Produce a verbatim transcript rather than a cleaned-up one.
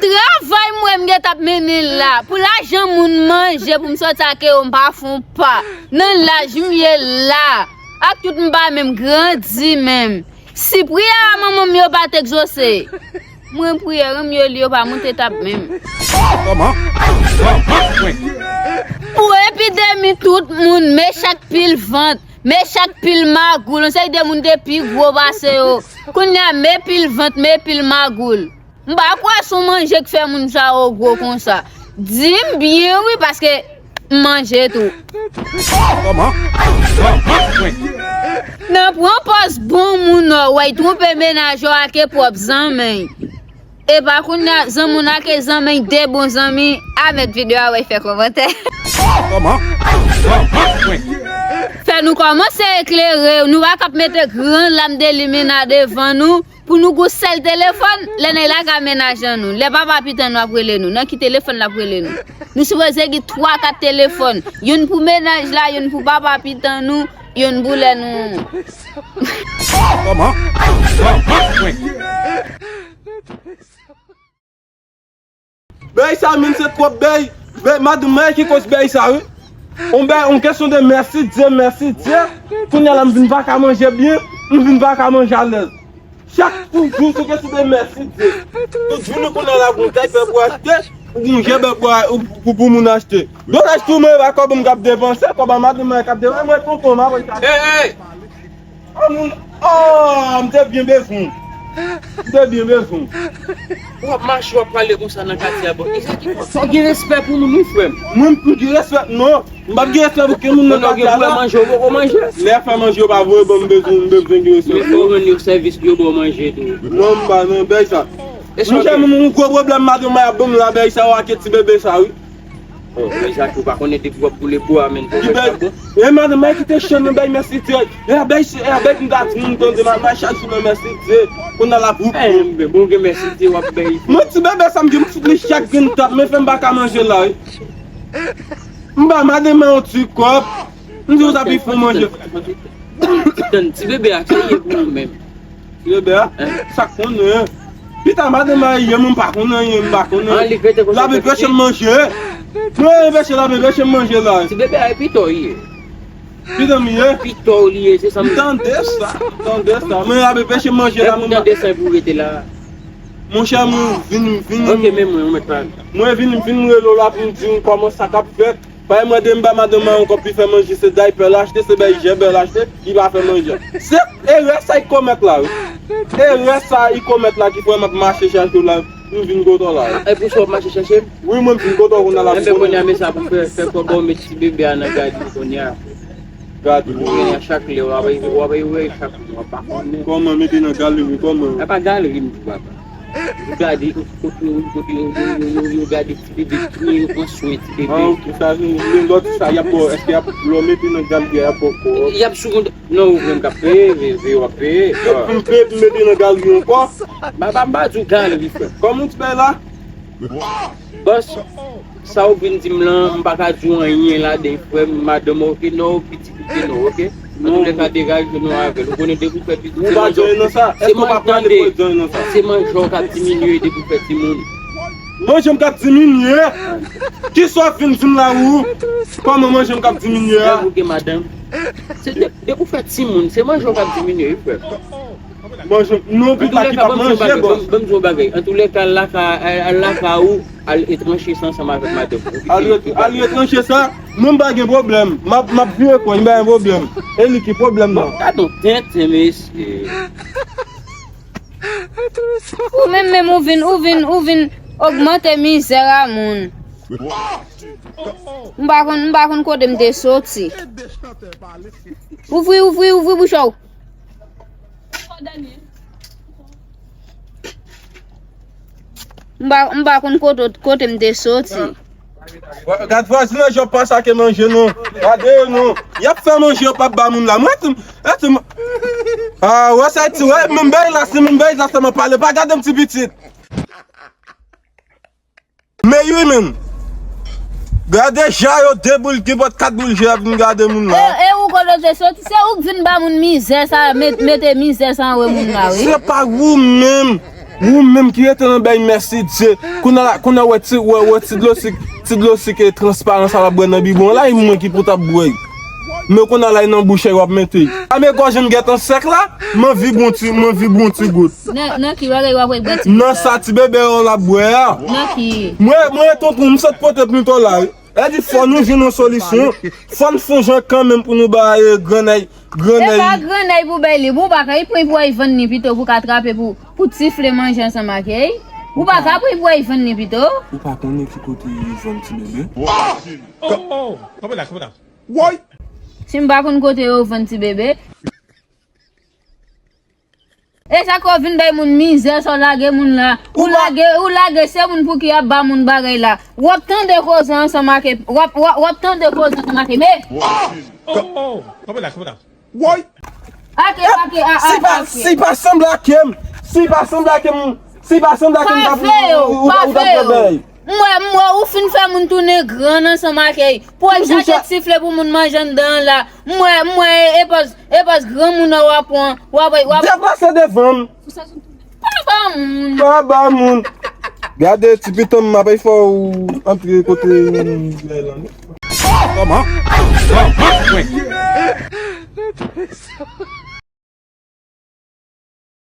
Travay m wè m gentan ap mennen la. Pou lajan moun manje pou m sòti ak yo, m pa fè yon pa. Nan laj m ye la. Ak tout m pa menm grandi menm. Si priyè a manman m yo pa t egzose, mwen priyè m yo li yo pa monte etap menm. Kòman? Pou epidemi tout moun, Mechak pil vant, Mechak pil magoul, yon seri de moun te pi gwo pase yo. Kounye a, me pil vant, me pil magoul. M pa kwè se yon manje k fè moun sa yo gwo konsa. Di m byen wi, paske m manje tou. Kòman? Nan pran pòz bon moun, non, w ay twonpe mennaj ou ak pwòp zanmi. Epa kounye a, zanmi w ake zanmi, de bon zanmi, a mèt videyo a, w ay fè kòmantè. Kòman? Fè nou kòmanse eklere, nou pa k ap mete gran lam de limena devan nou. Pou nou gon sèl telefòn, lè nèg la ka mennaj an nou, lè papa pitit an nou ap rele nou, nan ki telefòn l ap rele nou? Nou sipoze gen twa, kat telefòn. Youn pou mennaj la, youn pou papa pitit an nou, youn pou lè nou. Kòman? Bèy sa menm se twòp bèy. Bèy, madanm mwen ki koz bèy sa wi. On bèy, on kesyon de mèsi Dye, mèsi Dye. Kounye a la m vin pa ka manje byen, m vin pa ka manje alèz. Chak jou se kesyon de mèsi Dye. Tout jounen kounye a la gon daypè pou achte, ou gon jèbè pou, pou, pou moun achte. Domaj tou mwen pa kòb m k ap depanse, kòb a madanm mwen k ap depanse, mwen tonton m ap achte. Hey, hey! An moun, oh, m te byen bezwen w. M te byen bezwen w. W ap mache, w ap pale konsa nan katye a, bon, kisa ki fè w? Fò w gen respè pou moun, wi, frè m. Mwen, m gen respè, non. M p ap gen respè pou kenn moun nan katye a, non. Lè fè manje, yo poko manje. Lè fè manje, yo pa voye ban m, m bezwen, m bezwen gen respè. Men fò w rann yo sèvis pou yo ba w manje tou. Non, m pa nan bèy sa. Monchè, m gen yon gwo pwoblèm, madanm mwen ap ban m la, bèy sa yo ake ti bebe sa, wi. Oh, men Jacques, ou pa konnen depi w ap boule bwa, men, pou mwen sa bon. E madanm mwen kite chan nan bèy mèsi Dye. E a bèy, e a bèy m ta di moun tande, m al bay chak jou nan mèsi Dye. Kounye a l ap woup. Eh, bon, gen mèsi Dye, w ap bèy. Mwen ti bebe sa m gen, m fout li chak grenn tap, men fè m pa ka manje la, wi. M ba madanm mwen yon ti kòb. M di w sa pi fon manje. Tann, ti bebe a, sa l ye pou ou menm? Ti bebe a? Sa k konnen? Pita madanm mwen ye, mwen m pa konnen anyen, m pa konnen. L ap enpeche m manje. Mwen enpeche, l ap enpeche m manje la. Ti bebe a, e pito w ye. Pito m ye? Pito w li ye, se sa m di. M tande sa, m tande sa. Mwen l ap enpeche m manje la, mwen. Lè pou tande sa pou rete la. Monchè, mwen vin, vin. Ok, men mwen, mwen mèt pale. Mwen vin, vin rele w la pou m di w kòman sa k ap fèt. Paske mwen de m ba madanm mwen yon kòb pou l fè manje, se daypè l achte, se bèy jèbè l achte, li pa fè manje. Se erè sa li komèt la, wi. Erè sa li komèt la ki fè m ap mache chache w la, m vin kote w la, wi. E pou sa w ap mache chache m? Wi, mwen m vin kote w kounye a la. Enben, kounye a, men sa pou fè, fè kòb ou met ti bebe a nan gad li kounye a. Gad li. Kounye a, chak lè, w ap, w ap wè chak lè, w ap pa konnen. Kòman mete nan galri, kòman? E pa galri m di papa. Yo gade, kote yo, kote yo, yo, yo, yo, yo gade ti bebe, yo pran swen ti bebe. Ah, ok, sa, lòt sa, y ap ba w, èske y ap, lè w mete nan galri a, y ap ba w kòb? Y ap sou kont, non, ou menm k ap peye, ve, ve, w ap peye. Yo pou m peye, pou m mete nan galri ankò? Ba, ba, m pa di w galri, frè. Kòman w ti bay la? Bòs, sa ou vin di m lan, m pa ka di w anyen ladan, frè m, madanm, ok, non, pitit, pitit, non, ok? Antoulèka, degaje nou avè l. Ou konnen depi w fè pitit, se manje w, se manje w, tande, se manje w k ap diminye depi w fè timoun. Manje m k ap diminye? Kisa w ap vin di m la ou? Kòman manje m k ap diminye a? Lè ou gen madanm, se de-, depi w fè timoun, se manje w k ap diminye, wi, frè m. Manje, non, pita ki p ap manje, bòs. Ban m di w yon bagay. Antoulèka, al lakay, al lakay ou, al etranche sa ansanm avèk madanm ou. Al ret-, al etranche sa, mwen m pa gen pwoblèm. M ap, m ap vire kò, m pa gen pwoblèm. E li ki pwoblèm nan? Bon, gad yon tenten, mesye. Ou menm, menm ou vin, ou vin, ou vin ogmante mizè a moun. M pa konn, m pa konn kote m te soti. Ouvri, ouvri, ouvri bouch ou. M pa, m pa konn kote, kote m te soti. Gad vwazin nan, jan w pa sake manje non. Gade yo non. Y ap fè manje, yo p ap ba moun la. Mwen, ti, e ti, ah, wè sa, ti, wè, menm bèy la, se menm bèy la, sèlman pale. Pa gade m ti pitit. Men wi menm. Gade jan yo de boul, gen pòt kat boul je ap vin gade moun la. E, e ou kote w te soti, se ou k vin ba moun mizè sa, met-, mete mizè sa anwe moun la, wi. Se pa ou menm. Ou menm ki rete nan bay mèsidye, kounye a la, kounye a wè ti, wè, wè ti dlo sik, ti dlo sik e transparan sa l ap bwè nan bibwon la, e mwen ki pou t ap bwè. Men kounye a la, e nan bouch w ap mete. A men gòj m gentan sèk la, m anvi bwè yon ti, m anvi bwè yon ti gout. Nan, nan ki bagay w ap bwè ti gout la? Nan sa ti bebe an l ap bwè a. Nan ki? Mwen, mwen tonton, m sot pote plito la. Sa di fò nou jwenn yon solisyon. Fò n fè yon jan kanmenm pou nou ba, eh, grannèy, grannèy. E pa grannèy pou bay li. Ou pa ka, e pran pou al vann li pito pou ka trape pou, pou tifle manje ansanm ak li. Ou pa ka pran pou al vann li pito. Ou pa konnen ki kote yo vann ti bebe? Oh, oh, oh. Kanpe la, kanpe la. Woy! Si m pa konn kote yo vann ti bebe. E sa k fè w vin bay moun mizè, sa w lage moun la. Ou lage, ou lage, se moun pou ki ap ba moun bagay la. W ap tande koze ansanm ak, w ap, w ap, w ap tande koze ansanm ak, men. Oh, oh, oh. Kanpe la, kanpe la. Woy! Ake, ake, a, a, si pa, ake. Si pa sanble ak m, si pa sanble ak m, si pa sanble ak m, ou t ap, ou, ou, ou t ap pran bagay. M wè, m wè, ou fin fè moun tounen grann ansanm ak, ey. Pou w al chache tifle pou moun manje anndan an la. M wè, m wè, e, e pòz, e pòz granmoun an w ap pran, w ap, w ap. Deplase devan m. Pa ba moun. Pa ba moun. Gade, ti pitan m, m ap fè w antre kote m ye la. Kòman? Kòman? Mwen.